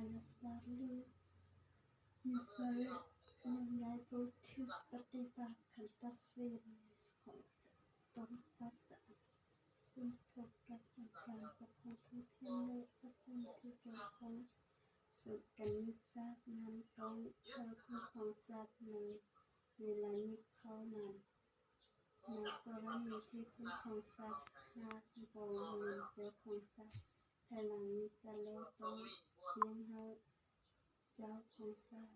Anab Xab Lub, Nws Xab Lub, Nws Nais Pub Thwj, Pab Teb Pab Khav Tab Xij, Khoom Xab Toob Pab Xab Xub Thoj Kab Khoom Kas Pab Khoom Thub Thiab Lej Pab Xub Thwj Kab Khoom Xub Kas Nis Xab Nas Toob Thawj Khoom Khoom Xab Nas Nis Las Nis Khaub Nas Nas Kos Las Nis Thib Khoom Khoom Xab Hab Npoo Nas Cawv Khoom Xab Phais Las Nis Xab Lub Toob Ciab Hab Cawv Khoom Xab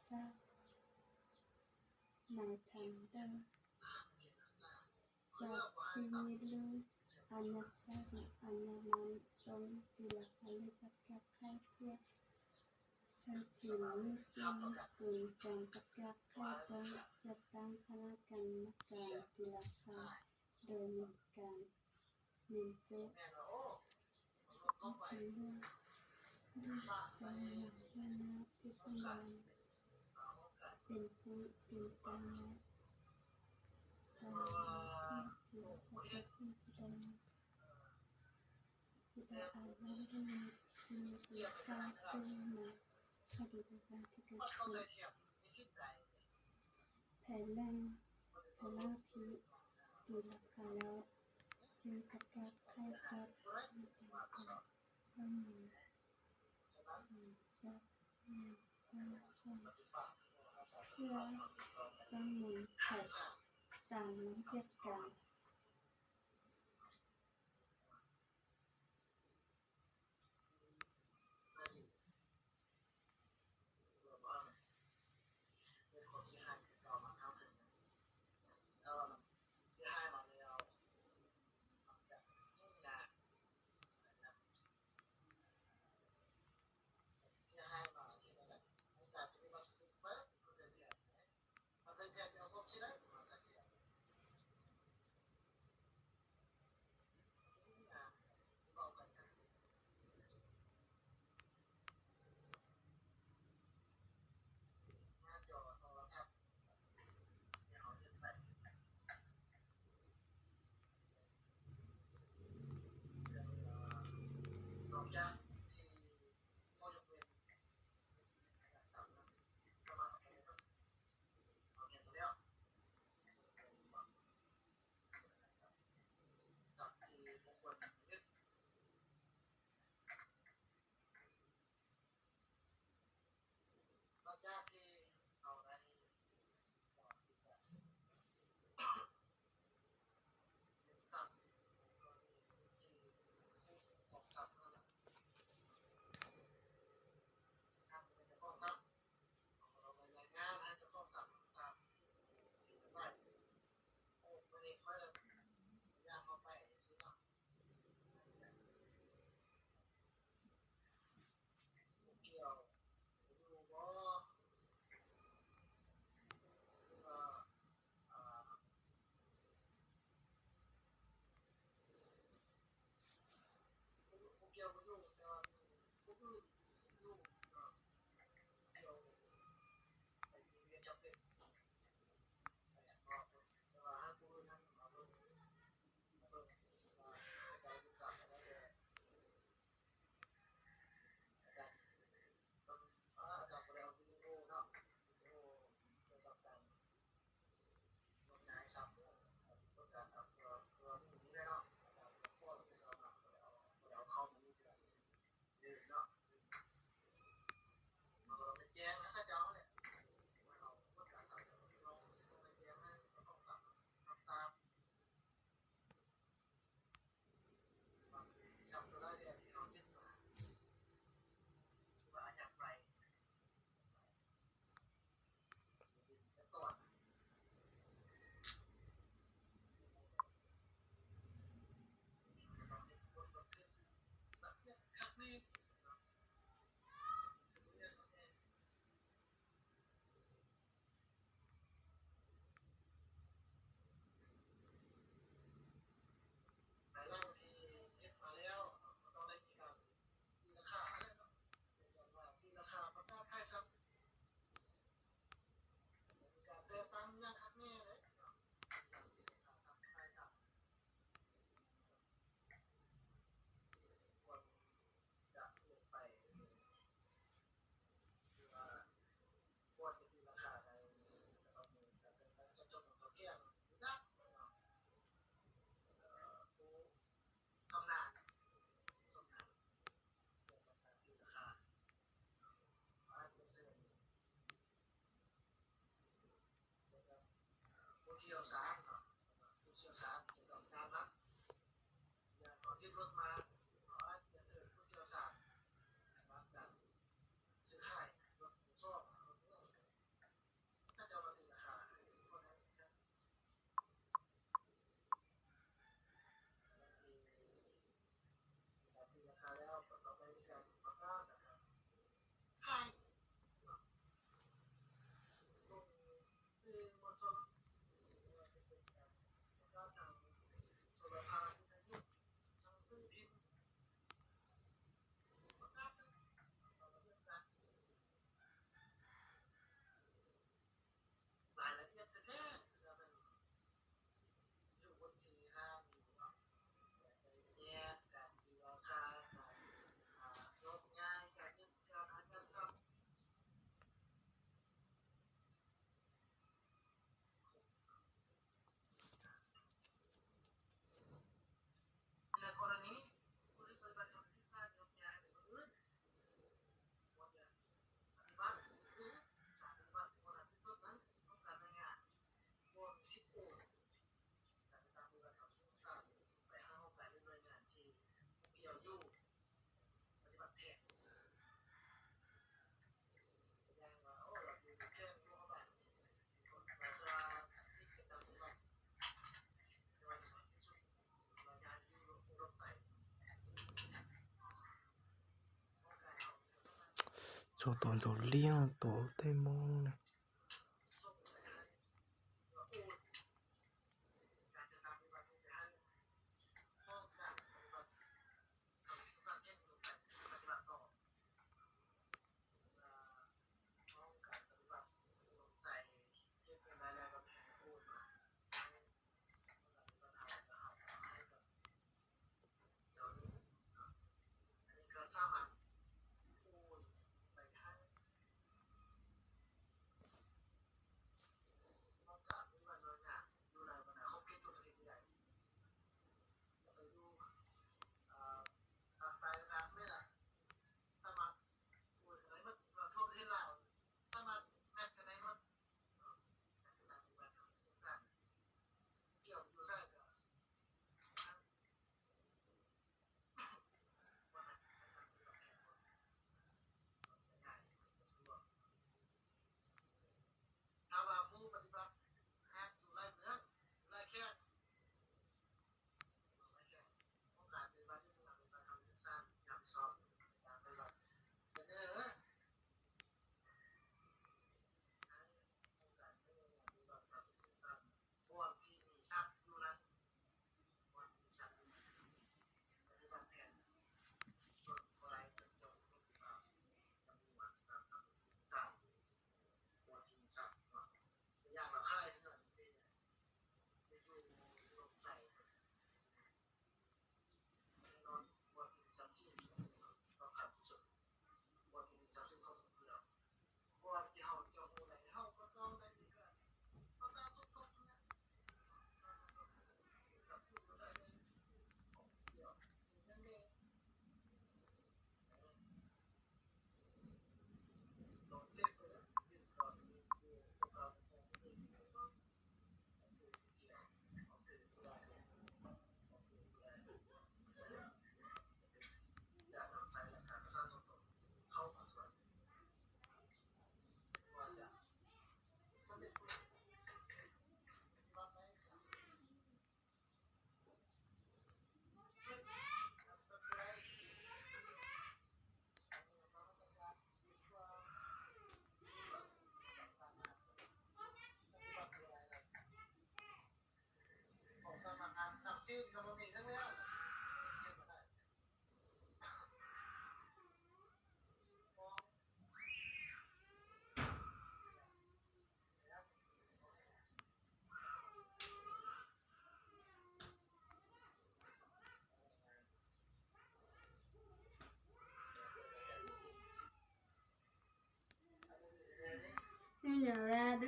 Xab Nais Thas Ntawj Xab Thib Nib Lub Anab Xab Nas Anab Nas Toob Tis Las Qhas Lej Pab Kab Qhaib Thiab Xab Thim Nib Xib Kus Kas Pab Kab Qhaib Toob Caj Taab Qhab Nab Kas Nab Kas Tis Las Qhas Dua Nis Kas Nis Cub Tis Lub Lub Cov Nas Lub Nab Tib Xub Nas Pes Pub Tis Taab Nas Taab Tis Las Qhas Xab Xij Tis Dau Tis Dau As Nab Lub Nab Tsis Tis Khaj Xub Nas Khaj Tis Dau As Thib Kab Khum Phais Leej Phais Leej Thib Tis Las Qhas Lawm Ceg Pab Kab Qhaib Xab Xib Nas Kas Laj Mus Xum Xab Nas Koj Hwj Thiab Koj Mus Thawm Tas Lub Ntiaj Kas siêu sáng, tu siêu sáng thì đọc ra lắm. Giờ họ viết luật mà, họ án giả sử có siêu sáng, là án giả sự hại, luật của so mà họ cũng không thể. Các cháu là vì là hại, con này thì là vì là hại đâu, còn có cái là có cái là hại. Tso tom ntug liab tom tej mob ne. Nyuam yaus twb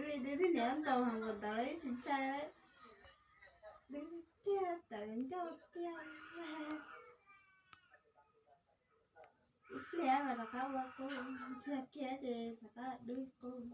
li twb niam ntau heev, puas tau los ib tsis ntshai, twb tiag tawv ncauj tiag. Ib pliag mas rov qab ua qub, ntsia kiag ces rov qab dub qub.